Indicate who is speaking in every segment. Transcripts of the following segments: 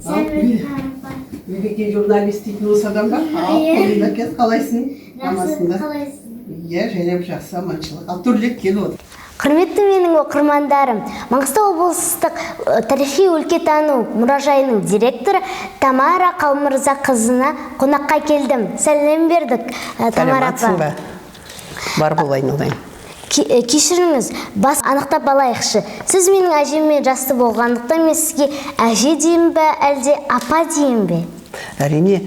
Speaker 1: Мереке журналист дейтін осы адам ба? Ал,
Speaker 2: Иә.
Speaker 1: қолыңда кел, қалайсың?
Speaker 2: Жақсы,
Speaker 1: Амансың ба?
Speaker 2: қалайсың?
Speaker 1: Иә, жайлап жақсы, аманшылық. Ал, төрлет, кел, отыр.
Speaker 2: Құрметті менің оқырмандарым, Маңғыстау облыстық тарихи өлкетану мұражайының директоры Тамара Қалмырза қызына қонаққа келдім. Сәлем бердік, Тамара
Speaker 1: Сәлеметсің
Speaker 2: апа.
Speaker 1: ба? Бар бол, айналайын.
Speaker 2: Кешіріңіз, бас анықтап алайықшы. Сіз менің әжеммен жасты болғандықтан, мен сізге әже деймін бе, әлде апа деймін бе?
Speaker 1: Әрине,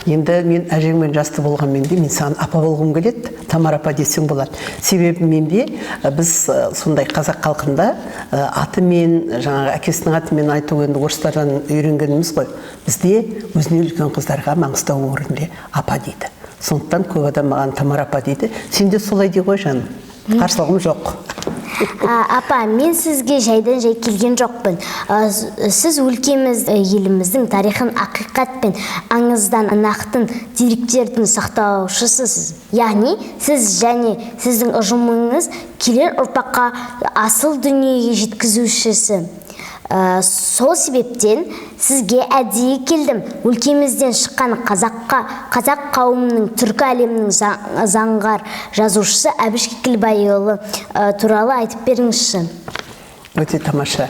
Speaker 1: енді мен әжеңмен жасты болғанмен де, мен саған апа болғым келеді, Тамара апа десең болады. Себебі менде біз сондай қазақ халқында атымен, жаңағы әкесінің атымен айту енді орыстардан үйренгеніміз ғой. Бізде өзінен үлкен қыздарға Маңғыстау өңірінде апа дейді. Сондықтан көп адам маған Тамара апа дейді. Сен де солай дей ғой, жаным. Қарсылығым жоқ.
Speaker 2: Апа, мен сізге жайдан жай келген жоқпын. Сіз өлкеміз, еліміздің тарихын ақиқат пен аңыздан нақты деректердің сақтаушысыз. Яғни, сіз және сіздің ұжымыңыз келер ұрпаққа асыл дүниеге жеткізушісі. Сол себептен сізге әдейі келдім. Өлкемізден шыққан қазақ қауымының, түркі әлемінің заңғар жазушысы Әбіш Кекілбайұлы туралы айтып беріңізші.
Speaker 1: Өте тамаша.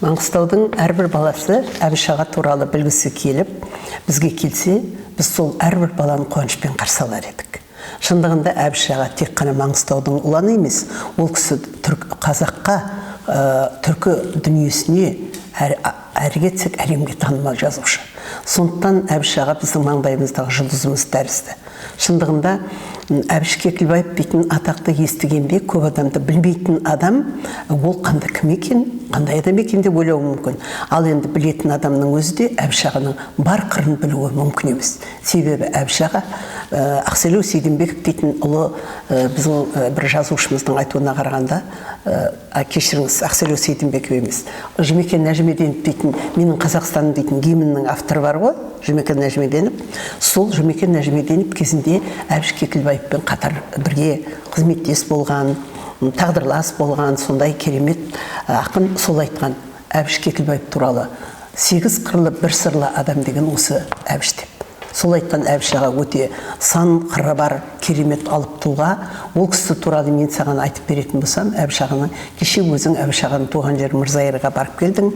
Speaker 1: Маңғыстаудың әрбір баласы Әбіш аға туралы білгісі келіп, бізге келсе, біз сол әрбір баланы қуанышпен қарсы алар едік. Шындығында Әбіш аға тек қана Маңғыстаудың ұланы емес, ол кісі түрк, қазаққа, түркі дүниесіне әрі кетсек әлемге танымал жазушы. Сондықтан Әбіш аға біздің маңдайымыздағы жұлдызымыз тәрізді. Шындығында Әбіш Кекілбаев дейтін атақты естігенде көп адамды білмейтін адам ол қандай кім екен, қандай адам екен деп ойлауы мүмкін. Ал енді білетін адамның өзі де Әбіш ағаның бар қырын білуі мүмкін емес. Себебі Әбіш аға, Ақселеу Сейдімбеков дейтін ұлы, біздің бір жазушымыздың айтуына қарағанда, кешіріңіз, Ақселеу Сейдімбеков емес, Жұмекен Нәжімеденов дейтін «Менің Қазақстаным» дейтін гимннің авторы бар ғой, Жұмекен Нәжімеденов. Сол Жұмекен Нәжімеденов кезінде Әбіш Кекілбаевпен қатар бірге қызметтес болған, тағдырлас болған сондай керемет ақын. Сол айтқан Әбіш Кекілбаев туралы: «Сегіз қырлы, бір сырлы адам деген осы Әбіш» деп. Сол айтқан. Әбіш аға өте сан қыры бар керемет алып тұлға. Ол кісі туралы мен саған айтып беретін болсам, Әбіш ағаның, кеше өзің Әбіш ағаның туған жері Мырзайырға барып келдің.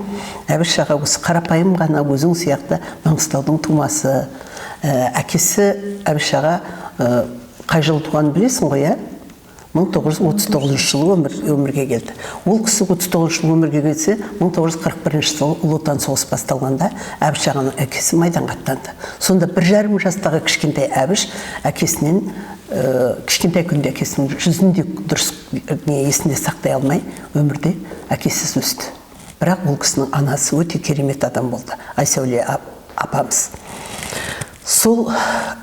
Speaker 1: Әбіш аға осы қарапайым ғана өзің сияқты Маңғыстаудың тумасы. Әкесі Әбіш аға қай жылы туғанын білесің ғой, иә? 1939 жылы өмірге келді. Ол кісі 39 жылы өмірге келсе, 1941 жылы Ұлы Отан соғысы басталғанда Әбіш ағаның әкесі майданға аттанды. Сонда 1,5 жастағы кішкентай Әбіш әкесінен, кішкентай күнде әкесінің жүзін де дұрыс не есінде сақтай алмай, өмірде әкесіз өсті. Бірақ ол кісінің анасы өте керемет адам болды, Айсәуле апамыз. Сол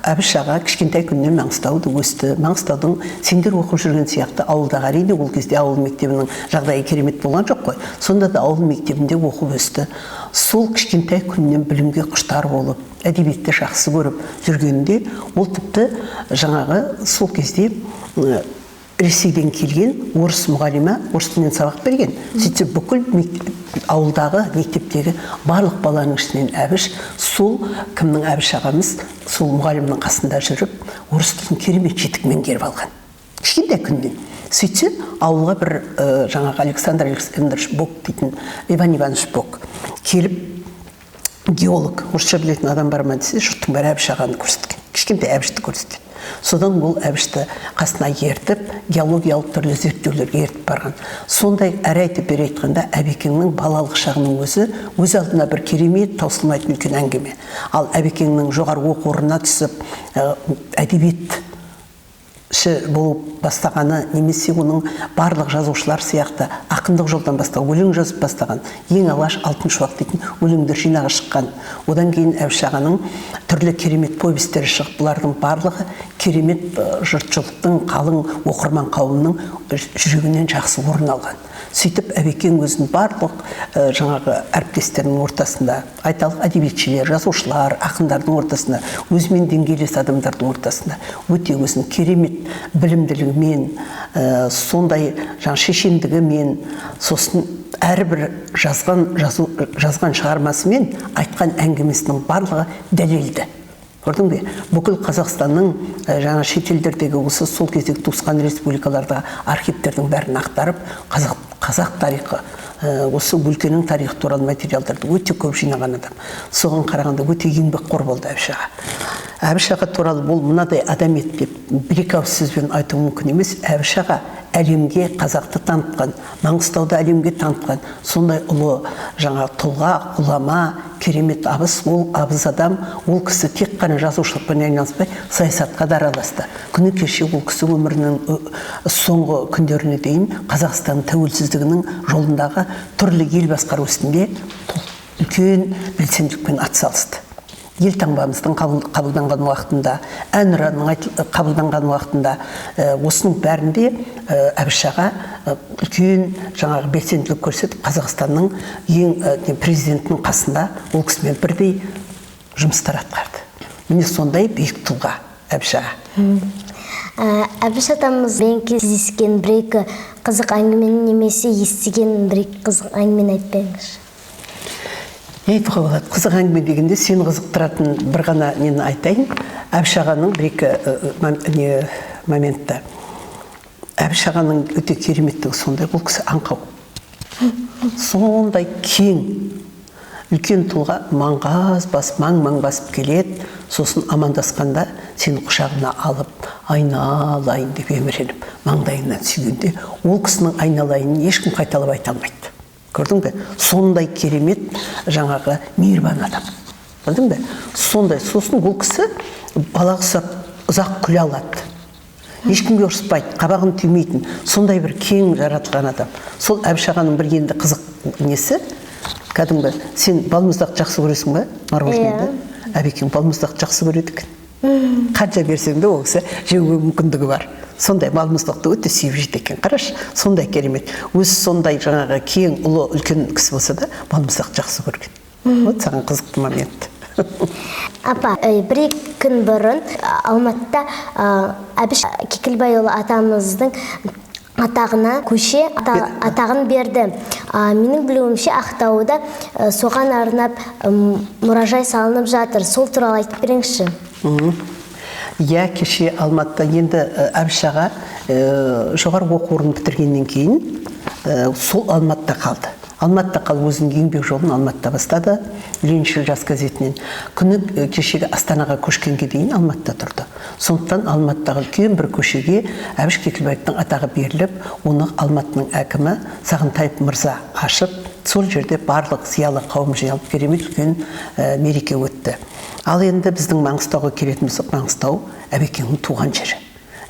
Speaker 1: Әбіш аға кішкентай күнінен Маңғыстауда өсті. Маңғыстаудың сендер оқып жүрген сияқты ауылдағы, әрине, ол кезде ауыл мектебінің жағдайы керемет болған жоқ қой. Сонда да ауыл мектебінде оқып өсті. Сол кішкентай күнінен білімге құштар болып, әдебиетті жақсы көріп жүргенінде, ол тіпті жаңағы сол кезде Ресейден келген орыс мұғалімі орыс тілінен сабақ берген. Сөйтсе, бүкіл ауылдағы мектептегі барлық баланың ішінен Әбіш сол кімнің, Әбіш ағамыз сол мұғалімнің қасында жүріп, орыс тілін керемет жетік меңгеріп алған кішкентай күнінен. Сөйтсе, ауылға бір жаңағы Александр Александрович Бок дейтін, Иван Иванович Бок келіп, геолог, орысша білетін адам бар ма десе, жұрттың бәрі Әбіш ағаны көрсеткен, кішкентай Әбішті көрсеткен. Содан ол Әбішті қасына ертіп, геологиялық түрлі зерттеулерге ертіп барған. Сондай әрі айтып, бері айтқанда, Әбекеңнің балалық шағының өзі өз алдына бір керемет, таусылмайтын үлкен әңгіме. Ал Әбекеңнің жоғары оқу орнына түсіп, әдебиетші болып бастағаны немесе оның барлық жазушылар сияқты ақындық жолдан бастаған, өлең жазып бастаған, ең алғаш «Алтын шуақ» дейтін өлеңдер жинағы шыққан, одан кейін Әбіш ағаның түрлі керемет повестері шығып, бұлардың барлығы керемет жұртшылықтың, қалың оқырман қауымның жүрегінен жақсы орын алған. Сөйтіп Әбекең өзінің барлық жаңағы әріптестерінің ортасында, айталық, әдебиетшілер, жазушылар, ақындардың ортасында, өзімен деңгейлес адамдардың ортасында өте өзінің керемет білімділігімен, сондай жаңа шешендігімен, сосын әрбір жазған шығармасы мен айтқан әңгімесінің барлығы дәлелді. Көрдің бе, бүкіл Қазақстанның, жаңа шетелдердегі, осы сол кездегі туысқан республикалардағы архивтердің бәрін ақтарып, қазақ тарихы, осы өлкенің тарихы туралы материалдарды өте көп жинаған адам. Соған қарағанда, өте еңбекқор болды Әбіш аға. Әбіш аға туралы бұл мынадай адам еді деп бір екі ауыз сөзбен айту мүмкін емес. Әбіш аға әлемге қазақты танытқан, Маңғыстауды әлемге танытқан сондай ұлы жаңа тұлға, ғұлама, керемет абыз. Ол абыз адам. Ол кісі тек қана жазушылықпен айналыспай, саясатқа да араласты. Күні кеше ол кісі өмірінің соңғы күндеріне дейін Қазақстан тәуелсіздігінің жолындағы түрлі ел басқару ісінде үлкен белсенділікпен атсалысты. Елтаңбамыздың қабылданған уақытында, Әнұранның қабылданған уақытында, осының бәрінде Әбіш аға үлкен жаңағы белсенділік көрсетіп, Қазақстанның ең президентінің қасында ол кісімен бірдей жұмыстар атқарды. Міне, сондай биік тұлға Әбіш аға.
Speaker 2: Әбіш атамызбен кездескен бір екі қызық әңгімені немесе естіген бір екі қызық әңгімені айтып беріңізші.
Speaker 1: Не айтуға болады қызық әңгіме дегенде, сені қызықтыратын бір ғана нені айтайын. Әбіш ағаның бір екі не моментті. Әбіш ағаның өте кереметтігі сондай: бұл кісі аңқау, сондай кең, үлкен тұлға. Маңғаз басып, маң маң басып келеді. Сосын амандасқанда сені құшағына алып, «айналайын» деп еміреніп маңдайыңнан сүйгенде, ол кісінің «айналайынын» ешкім қайталап айта алмайды. Көрдің бе, сондай керемет жаңағы мейірбан адам, көрдің бе, сондай. Сосын ол кісі балаға ұқсап ұзақ күле алады, ешкімге ұрыспайды, қабағын түймейтін сондай бір кең жаратылған адам. Сол Әбіш ағаның бір енді қызық несі, кәдімгі, сен балмұздақты жақсы көресің ба, мороженое ді? Әбекең балмұздақты жақсы көреді екен. Қанша берсең де, ол кісі жеуге мүмкіндігі бар, сондай балмұздақты өте сүйіп жейді екен. Қарашы, сондай керемет, өзі сондай жаңағы кең, ұлы, үлкен кісі болса да, балмұздақты жақсы көрген. Вот саған қызықты момент.
Speaker 2: Апа, бір екі күн бұрын Алматыда Әбіш Кекілбайұлы атамыздың атағына көше атағын берді. Менің білуімше, Ақтауда соған арнап мұражай салынып жатыр. Сол туралы айтып беріңізші.
Speaker 1: Иә, кеше Алматыда енді Әбіш аға жоғарғы оқу орнын бітіргеннен кейін сол Алматыда қалды. Алматыда қалып, өзінің еңбек жолын Алматыда бастады, «Лениншіл жас» газетінен. Күні кешегі Астанаға көшкенге дейін Алматыда тұрды. Сондықтан Алматыдағы үлкен бір көшеге Әбіш Кекілбаевтың атағы беріліп, оны Алматының әкімі Сағынтаев мырза ашып, сол жерде барлық зиялы қауым жиналып, керемет үлкен мереке өтті. Ал енді біздің Маңғыстауға келетін болсақ, Маңғыстау — Әбекеңнің туған жері.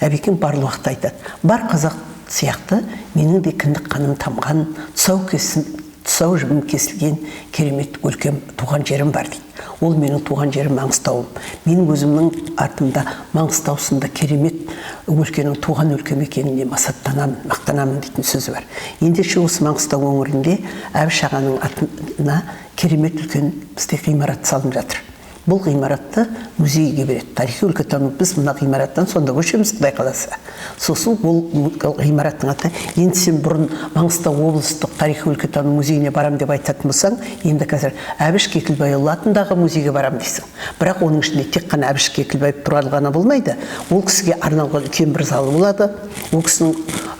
Speaker 1: Әбекең барлық уақытта айтады: «Бар қазақ сияқты менің де кіндік қаным тамған, тұсау жібім кесілген керемет өлкем, туған жерім бар», — дейді. «Ол менің туған жерім — Маңғыстауым. Менің өзімнің артымда Маңғыстау сынды керемет өлкенің туған өлкем екеніне масаттанамын, мақтанамын», — дейтін сөзі бар. Ендеше, осы Маңғыстау өңірінде Әбіш ағаның атына керемет үлкен бізде ғимарат салынып жатыр. Бұл ғимаратты музейге береді, тарихи өлкетану. Біз мына ғимараттан сонда көшеміз, Құдай қаласа. Сосын ол ғимараттың аты, енді сен бұрын Маңғыстау облыстық тарихи өлкетану музейіне барам деп айтатын болсаң, енді қазір Әбіш Кекілбайұлы атындағы музейге барам дейсің. Бірақ оның ішінде тек қана Әбіш Кекілбаев туралы ғана болмайды. Ол кісіге арналған үлкен бір залы болады, ол кісінің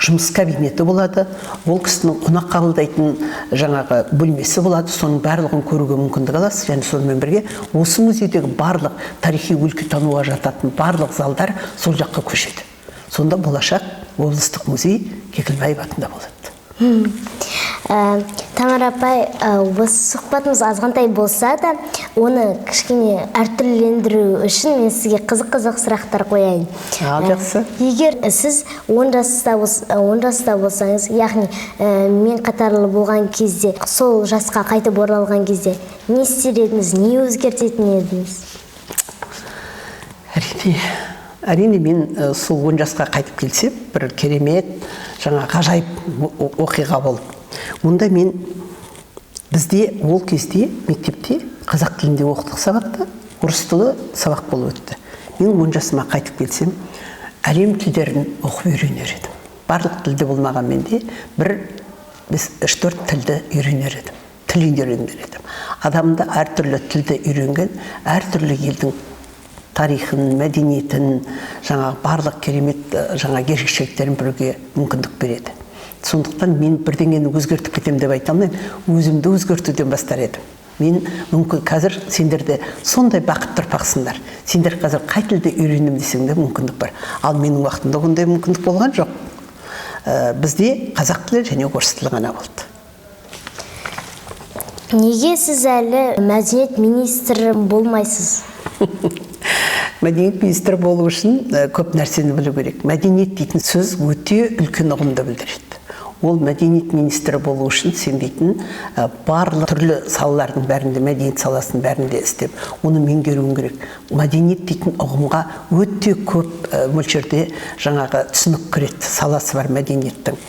Speaker 1: жұмыс кабинеті болады, ол кісінің қонақ қабылдайтын жаңағы бөлмесі болады. Соның барлығын көруге мүмкіндік аласыз. Және сонымен бірге осы музейдегі барлық тарихи өлкетануға жататын барлық залдар сол жаққа көшеді. Сонда болашақ облыстық музей Кекілбаев атында болады.
Speaker 2: Тамара апай, осы сұхбатымыз азғантай болса да, оны кішкене әртүрлендіру үшін мен сізге қызық-қызық сұрақтар қояйын.
Speaker 1: Ал, жақсы.
Speaker 2: Егер сіз 10 жаста болсаңыз, яғни мен қатарлы болған кезде, сол жасқа қайтып оралған кезде не істер едіңіз, не өзгертетін едіңіз?
Speaker 1: Әрине, мен сол 10 жасқа қайтып келсем, бір керемет жаңа ғажайып оқиға болып Онда мен, бізде ол кезде мектепте қазақ тілінде оқыдық сабақты, орыс тілі сабақ болып өтті. Мен 10 жасыма қайтып келсем, әлем тілдерін оқып үйренер едім. Барлық тілді болмағанмен де бір 3-4 тілді үйренер едім. Тіл үйренер едім. Адамды әртүрлі тілді үйренген, әртүрлі елдің тарихын, мәдениетін, жаңағы барлық керемет жаңа ерекшеліктерін білуге мүмкіндік береді. Сондықтан мен бірдеңені өзгертіп кетемін деп айта алмаймын, өзімді өзгертуден бастар едім. Мен мүмкін қазір сендерде сондай бақытты ұрпақсыңдар. Сендер қазір қай тілді үйренемін десең де мүмкіндік бар. Ал менің уақытымда ондай мүмкіндік болған жоқ. Бізде қазақ тілі және орыс тілі ғана болды.
Speaker 2: Неге сіз әлі мәдениет министрі болмайсыз?
Speaker 1: Мәдениет министрі болу үшін көп нәрсені білу керек. Мәдениет дейтін сөз өте үлкен ұғымды білдіреді. Ол мәдениет министрі болу үшін сен дейтін барлық түрлі салалардың бәрінде, мәдениет саласының бәрінде істеп, оны меңгеруің керек. Мәдениет дейтін ұғымға өте көп мөлшерде жаңағы түсінік кіреді, саласы бар мәдениеттің.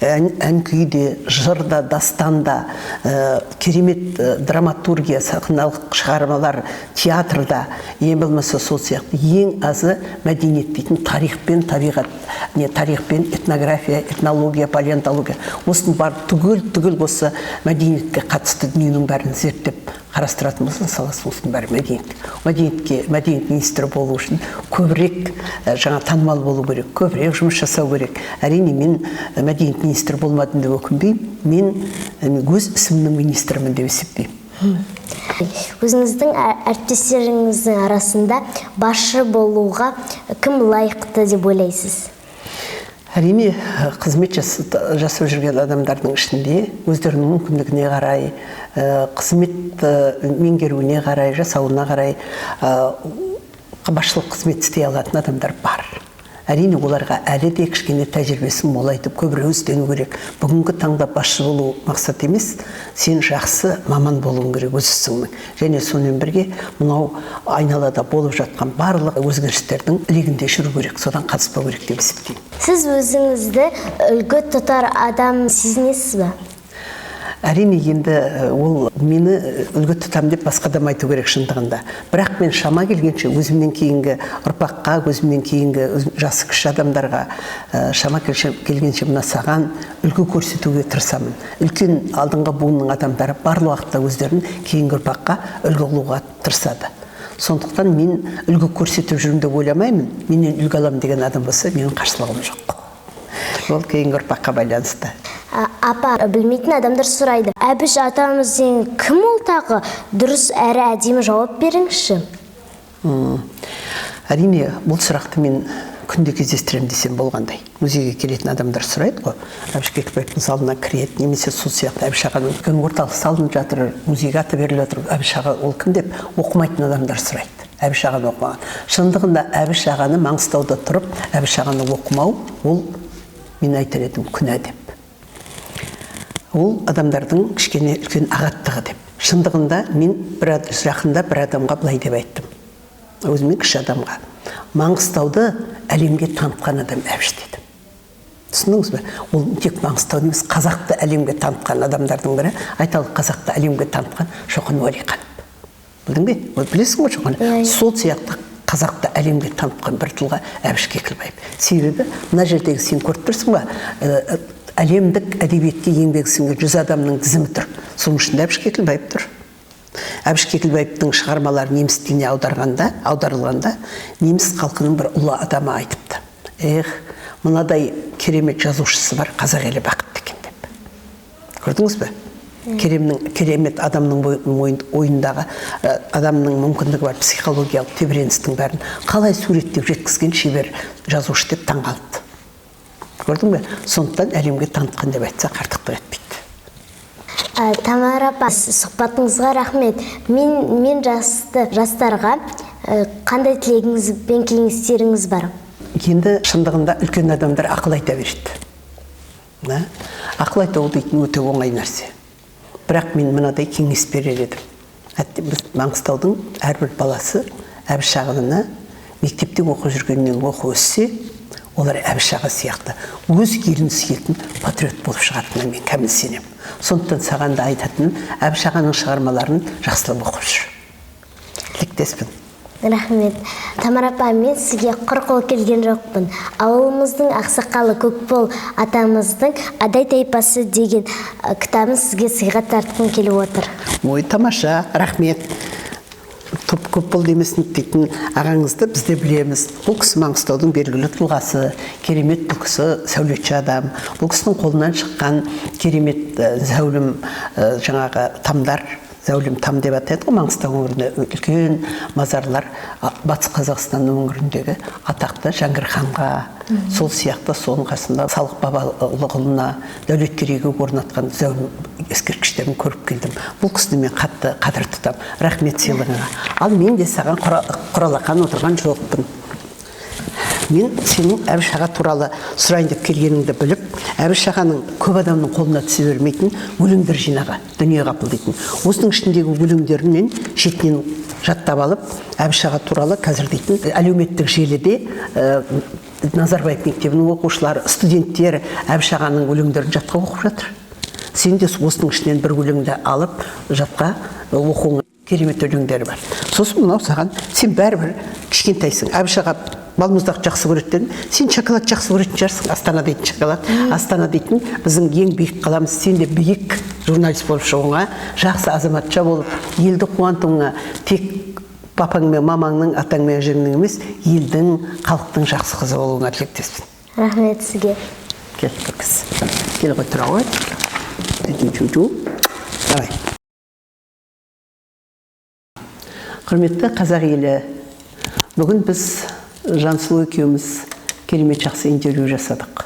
Speaker 1: Ән күй де, жыр да, дастан да, керемет драматургия, сахналық шығармалар, театрда, ең болмаса сол сияқты ең азы мәдениет дейтін тарих пен табиғат, не тарих пен этнография, этнология, палеонтология. Осының бар түгел-түгел осы мәдениетке қатысты дүниенің бәрін зерттеп қарастыратын болсаң, саласы осының бәрі мәдениет. Мәдениетке, мәдениет министрі болу үшін көбірек жаңа танымал болу керек, көбірек жұмыс жасау керек. Әрине, мен мәдениет министрі болмадым деп өкінбеймін. Мен өз ісімнің министрімін деп есептеймін.
Speaker 2: Өзіңіздің әріптестеріңіздің арасында басшы болуға кім лайықты деп ойлайсыз?
Speaker 1: Әрине, қызмет жасап жүрген адамдардың ішінде өздерінің мүмкіндігіне қарай, қызмет меңгеруіне қарай, жасауына қарай басшылық қызмет істей алатын адамдар бар. Әрине, оларға әлі де кішкене тәжірибесін молайтып, көбірек іздену керек. Бүгінгі таңда басшы болу мақсат емес, сен жақсы маман болуың керек өз ісіңнің. Және сонымен бірге мынау айналада болып жатқан барлық өзгерістердің ілегінде жүру керек, содан қалыспау керек деп есептеймін.
Speaker 2: Сіз өзіңізді үлгі тұтар адам сезінесіз бе?
Speaker 1: Әрине, енді ол мені үлгі тұтам деп басқа адам айту керек шындығында. Бірақ мен шама келгенше өзімнен кейінгі ұрпаққа, өзімнен кейінгі жасы кіші адамдарға, шама келгенше мына саған үлгі көрсетуге тырысамын. Үлкен алдыңғы буынның адамдары барлық уақытта өздерін кейінгі ұрпаққа үлгі қылуға тырысады. Сондықтан мен үлгі көрсетіп жүрмін деп ойламаймын. Менен үлгі аламын деген адам болса, менің қарсылығым жоқ. Ол кейінгі ұрпаққа байланысты.
Speaker 2: Апа, білмейтін адамдар сұрайды. Әбіш атамыз деген кім ол тағы? Дұрыс әрі әдемі жауап беріңізші.
Speaker 1: Әрине, бұл сұрақты мен күнде кездестіремін десем болғандай. Музейге келетін адамдар сұрайды ғой. Әбіш Кекілбаевтың залына кіреді, немесе сол сияқты Әбіш ағаның үлкен орталық салынып жатыр, музейге аты беріліп жатыр, Әбіш аға ол кім деп оқымайтын адамдар сұрайды. Әбіш ағаны оқымаған. Шындығында Әбіш ағаны Маңғыстауда тұрып, Әбіш ағаны оқымау, ол мен айтар едім күнә деп. Ол адамдардың кішкене үлкен ағаттығы деп. Шындығында мен жақында бір адамға былай деп айттым. Өзімнен кіші адамға. Маңғыстауды әлемге танытқан адам Әбіш дедім. Түсіндіңіз бе? Ол тек Маңғыстауды емес, қазақты әлемге танытқан адамдардың бірі. Айталық, қазақты әлемге танытқан Шоқан Уәлиханов. Білдің бе? Ол білесің ғой Шоқан?
Speaker 2: Иә, иә.
Speaker 1: Сол сияқты қазақты әлемге танытқан бір тұлға Әбіш Кекілбаев. Себебі мына жердегі сен көріп тұрсың ба? Әлемдік әдебиетке еңбегі сіңген 100 адамның тізімі тұр. Соның ішінде Әбіш Кекілбаев тұр. Әбіш Кекілбаевтың шығармалары неміс тіліне аударылғанда неміс халқының бір ұлы адамы айтыпты. Эх, мынадай керемет жазушысы бар, қазақ елі бақытты екен деп. Көрдіңіз бе? Керемет адамның ойындағы, адамның мүмкіндігі бар психологиялық тебіреністің бәрін қалай суреттеп жеткізген шебер жазушы деп таңғалыпты. Көрдің бе? Сондықтан әлемге танытқан деп айтсақ артықтық етпейді.
Speaker 2: Тамара апа, сұхбатыңызға рахмет. Мен жастарға қандай тілегіңіз бен кеңестеріңіз бар?
Speaker 1: Енді шындығында үлкен адамдар ақыл айта береді. Да? Ақыл айту дейтін өте оңай нәрсе. Бірақ мен мынадай кеңес берер едім. Әттең біз Маңғыстаудың әрбір баласы Әбіш ағаны мектепте оқып жүргеннен оқып өссе, Олар Әбіш аға сияқты өз елін сүйетін патриот болып шығатынына мен кәміл сенемін. Сондықтан саған да айтатыным, Әбіш ағаның шығармаларын жақсылап оқып жүр. Тілектеспін.
Speaker 2: Рахмет. Тамара апа, мен сізге құр қол келген жоқпын. Ауылымыздың ақсақалы Көкбол атамыздың «Адай тайпасы» деген кітабын сізге сыйға тартқым келіп отыр.
Speaker 1: Ой, тамаша, рахмет. Топ Көкбол демесін дейтін ағаңызды біз де білеміз. Бұл кісі Маңғыстаудың белгілі тұлғасы, керемет бұл кісі сәулетші адам. Бұл кісінің қолынан шыққан керемет зәулім жаңағы тамдар, зәулім там деп атайды ғой Маңғыстау өңірінде үлкен мазарлар, Батыс Қазақстан өңіріндегі атақты Жәңгір ханға, сол сияқты соның қасында Салық Бабалықұлына, Дәулеткерейге орнатқан зәулім ескерткіштерін көріп келдім. Бұл кісіні мен қатты қадір тұтамын. Рахмет сыйлығыңа. Ал мен де саған құралақан отырған жоқпын. Мен сенің Әбіш аға туралы сұрайын деп келгеніңді біліп, Әбіш ағаның көп адамның қолына түсе бермейтін өлеңдер жинағы, «Дүние ғапыл» дейтін. Осының ішіндегі өлеңдерін мен шетінен жаттап алып, Әбіш аға туралы қазір дейтін әлеуметтік желіде Назарбаев мектебінің оқушылары, студенттер Әбіш ағаның өлеңдерін жатқа оқып жатыр. Сен де осының ішінен бір өлеңді алып жатқа оқуыңа керемет өлеңдері бар. Сосын мынау саған, сен бәрібір кішкентайсың. Әбіш аға балмұздақ жақсы көреді дедім. Сен шоколад жақсы көретін шығарсың. Астана дейтін шоколад. Астана дейтін біздің ең биік қаламыз. Сен де биік журналист болып шығуыңа, жақсы азаматша болып, елді қуантуыңа, тек папаң мен мамаңның, атаң мен әжеңнің емес, елдің, халықтың жақсы қызы болуыңа тілектеспін.
Speaker 2: Рахмет сізге.
Speaker 1: Кел, кіргіз. Кел ғой, тұра ғой. Давай. Құрметті қазақ елі, бүгін біз Жансұлу екеуміз керемет жақсы интервью жасадық.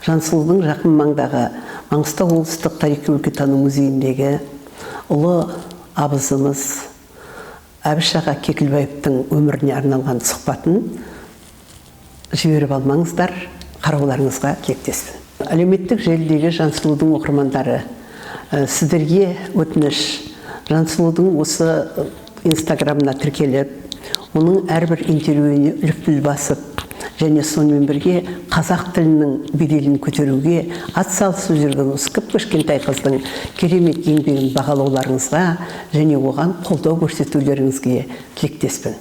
Speaker 1: Жансұлудың жақын маңдағы Маңғыстау облыстық тарихи өлкетану музейіндегі ұлы абызымыз Әбіш аға Кекілбаевтың өміріне арналған сұхбатын жіберіп алмаңыздар, қарауларыңызға тілектеспін. Әлеуметтік желідегі Жансұлудың оқырмандары, сіздерге өтініш, Жансұлудың осы инстаграмына тіркеліп, оның әрбір интервьюіне үліпіл басып, және сонымен бірге қазақ тілінің беделін көтеруге атсалысып жүрген осы кіп-кішкентай қыздың керемет еңбегін бағалауларыңызға және оған қолдау көрсетулеріңізге тілектеспін.